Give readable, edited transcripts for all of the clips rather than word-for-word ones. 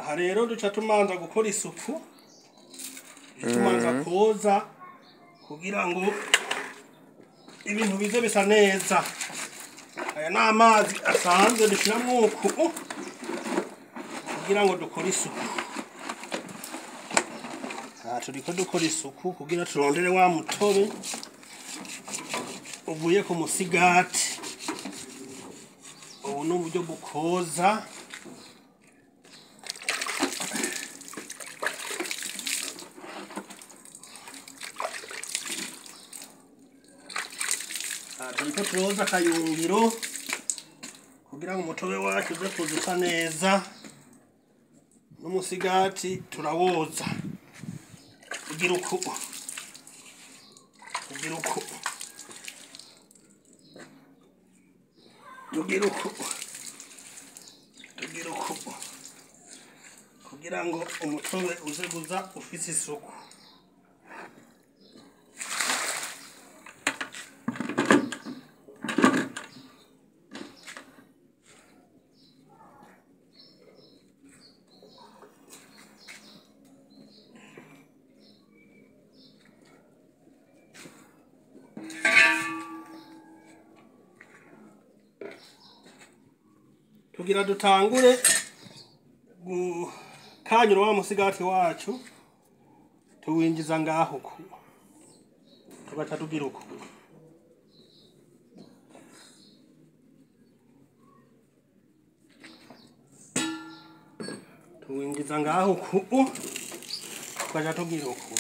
Aha rero duca tumanza gukora isuku, tumanza koza kugira ngo ibintu bize bisa neza. Aya ni amazi asanzwe dushiramwo uku kugira ngo dukore isuku. Aha turiko dukora isuku kugira turondere wa mutobe uvuye ku musigati. Ubu ni uburyo bwo koza. Aha turiko turoza akayungiro kugira ngo umutobe wacu uze kuza usa neza, n'umusigati turawoza ugira uku, ugira uku, tugira uku, tugira uku, kugira ngo umutobe uze kuza ufise isuku. Tugira dutangure gukanyura wa musigati wacu, tuwinjiza ngaho uku, tugaca tugira uku. Tuwinjiza ngaho uku, tugaca tugira uku.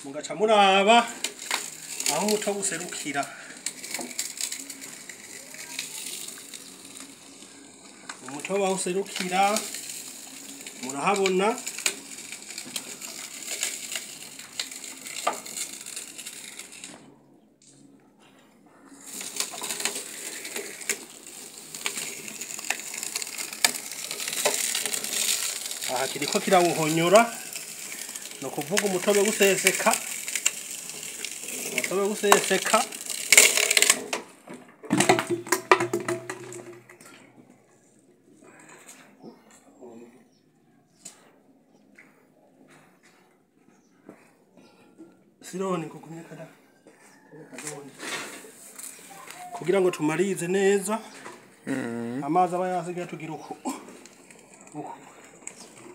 Mugaca muraba aho umutobe userukira. Umutobe aho userukira murahabona. Aha kiriko kirawuhonyora, ni ukuvuga umutobe guseseka, umutobe guseseka. Sironi kugumye kada kugira ngo tumarize neza. Amazi aba yasigaye tugira uku uku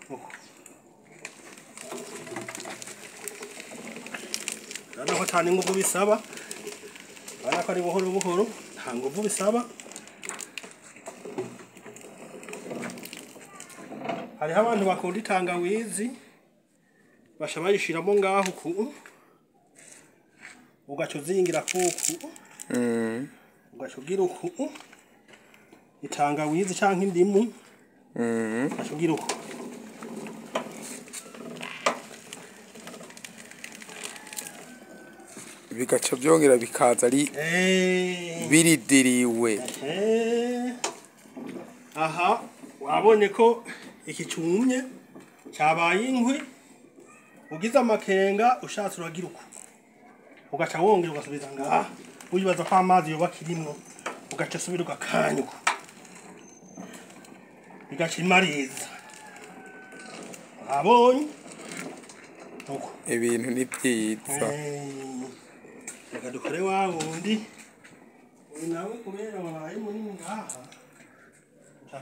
uku. Urabona ko ata n'inguvu bisaba, urabona ko ari buhoro buhoro, nta nguvu bisaba. Hariho abantu bakunda itangawizi, baca bayishiramo ngaho uku, ugaca uzingira kuku, ugaca ugira uku, itangawizi canke indimu, ugaca ugira uku. Bigaca byongera bikaza ari biridiriwe. Aha wabonye ko iki cumye cabaye inkwi. Ugize amakenga ushatse uragira uku, ugaca wongera ugasubiza ngaha, wibaza ko amazi yoba akirimwo, ugaca usubira ugakanya uku, bigaca imariza. Wabonye uku. Ibintu ni vyiza. Reka dukore wa wundi. Uyu nawe kubera wabaye munini ngaha, duca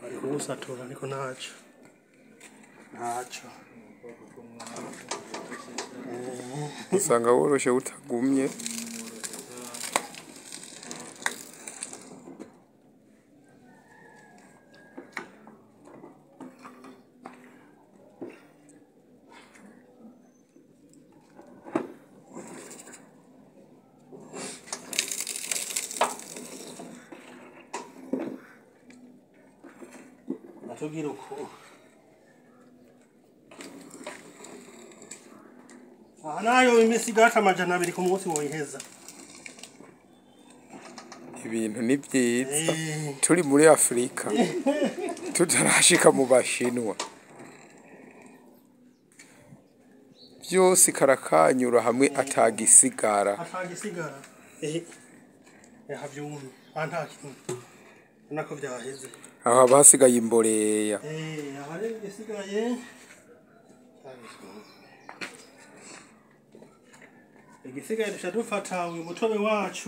bari kuwusatura, ariko ntaco ntaco. Usanga woroshe utagumye. Atubwira uko. Aha nayo imisigati 200 ku munsi woyiheza. Ibintu ni vyiza. Turi muri Afrika tutarashika mu Bashinwa, vyose karakanyura hamwe atagisigara. Atagisigara. Aha vyumye, aha nta kintu, ubona ko vyaheze. Aho haba hasigaye imboreya. Aha rero igisigaye, igisigaye duca dufata uyu mutobe wacu.